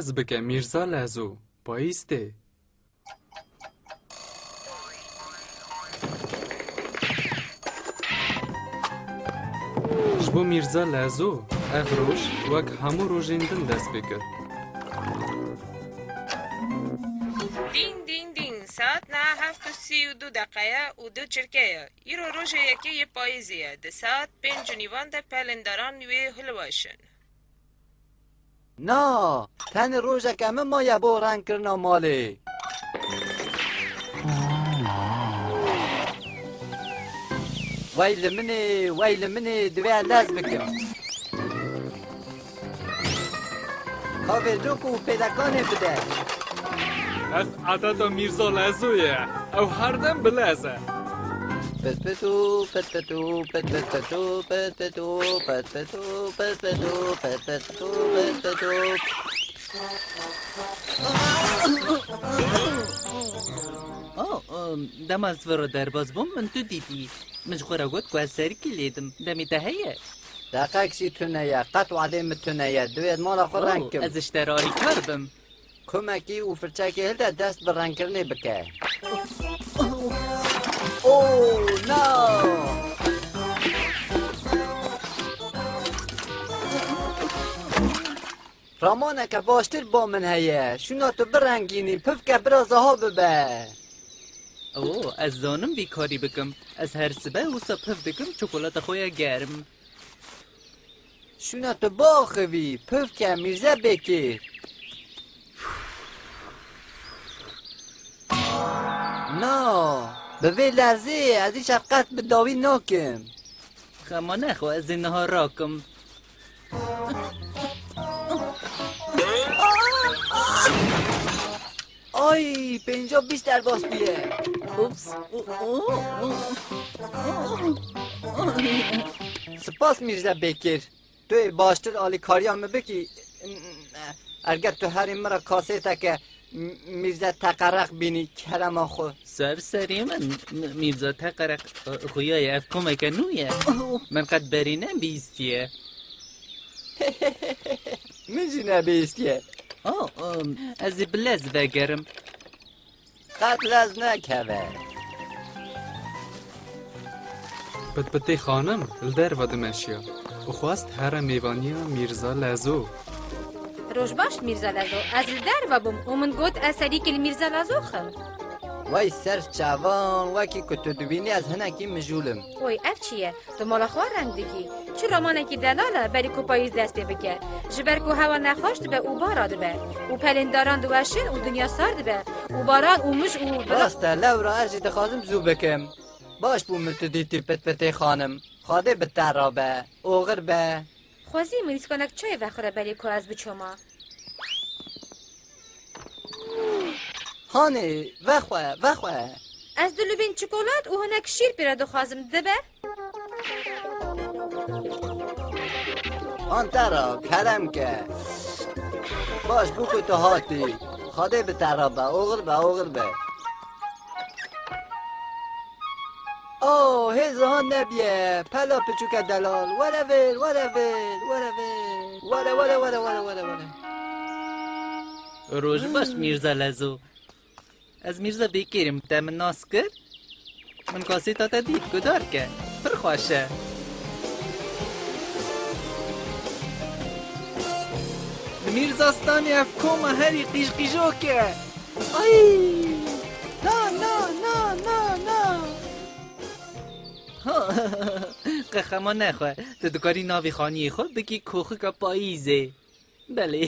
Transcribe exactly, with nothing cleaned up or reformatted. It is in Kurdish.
Lez bike Mîrza Lezo, payîz tê. Ji bo Mîrza Lezo ev roj wek hemû rojên din dest pê kir. Dîn, dîn, dîn. Saet niha heft û sî û du deqe ye û du çirke ye. Îro rojê yekê yê payîzê ye. Di saet pênc û nîvan de pelên daran wê hilweşin. Na, tenê rojeke min maye bo rengkirina malê. Wey li min ê, wey li min ê, divê ez lez bikim. Ka vêcok û pêlekanê bide. Ev adeta Mîrza Lezo ye. Ew her dem bi lez e. Pet peto, pet peto, pet pet peto, pet peto, pet peto, pet peto, pet peto, pet peto. Oh, um, dema ez vira derbas bûm, min tu dîtî. Min ji xwe re got ku ez serikî lêdim. Demê te heye? Deqek jî tune ye. Qet wadê min tune ye. Divê ez mala xwe Oh, reng kim. Ez ji te re alîkar bim. Komekî û firçekê hilde dest bi rengkirinê bike. Oh, na! Ramaneke baştir bo min heye. Şûna tu birengînî, pivke bira zaha bibe. Oo, ez zanim vî karî bikim. Ez her sibe wisa piv dikim, çikolata xwe ya germ. Şûna tu biaxivî, pivke Mîrze Bêkir. Na, bi vê lezê ez îşev qet bi dawî nakim. Xema nexwe, ez ê niha rakim. Ay, pênca bîst derbas bûye. Ups. Spas Mîrze Bêkir. Tu ê baştir alîkariya min bikî. Erge tu herî min re kasêteke Mîrze Teqereq bînî kerema xwe. Ser serê min, M-, Mîrza Teqereq, e, xuya ye, ev komeke nû ye. Min qet berê nebihîstiye. Min jî nebihîstiye. Oh, um, ez ê bi lez vegerim. Qet lez nekeve. Pitpitê xanim li derve dimeşiya û xwest here mêvaniya Mîrza Lezo. Roj baş, Mîrza Lezo. Ez li derve bûm û min got ez serîkî li Mîrza Lezo xim. Wey ser çavan, wekî ku tu dibînî ez hinekî mijûl im. Oy, ev çi ye? Tu mala xwe reng dikî. Çi ramanekî delal e, berî ku payîz dest pê bike. Ji ber ku hewa nexweş dibe û bara dibe. Û pelên daran diweşin û dinya sar dibe. Û baran û mij û bira- Rast e, lewra ez jî dixwazim zû bikim. Baş bû min tu dîtî Pitpitê xanim. Xwedê bi te re be. Oxir be. Xwezî min îskanek çayê vexwire berî ku ez biçoma. Hanê, vexwe, vexwe. Ez du lûvên çikolat û hinek şîr pê re dixwazim, dibe? Han te re, kerem ke. Baş bû ku tu hatî. Xwedê bi te re be, oxir be, oxir be. Oh, hê zihan nebiye. Pela piçûke delal. Were vir, were vir, were vir. Were, were, were, were, were, were. Roj baş, Mîrza Lezo. Ez Mîrza Bêkir im, te min nas kir? Min kasêta te dît, guhdar ke. Pir xweş e. Li Mîrzastanê ev koma herî qîjqîjok e. Ay! Na, na, na, na, na! Ha, qe xema nexwe. Tu dikarî navê xaniyê xwe bikî koxika payîzê. Belê.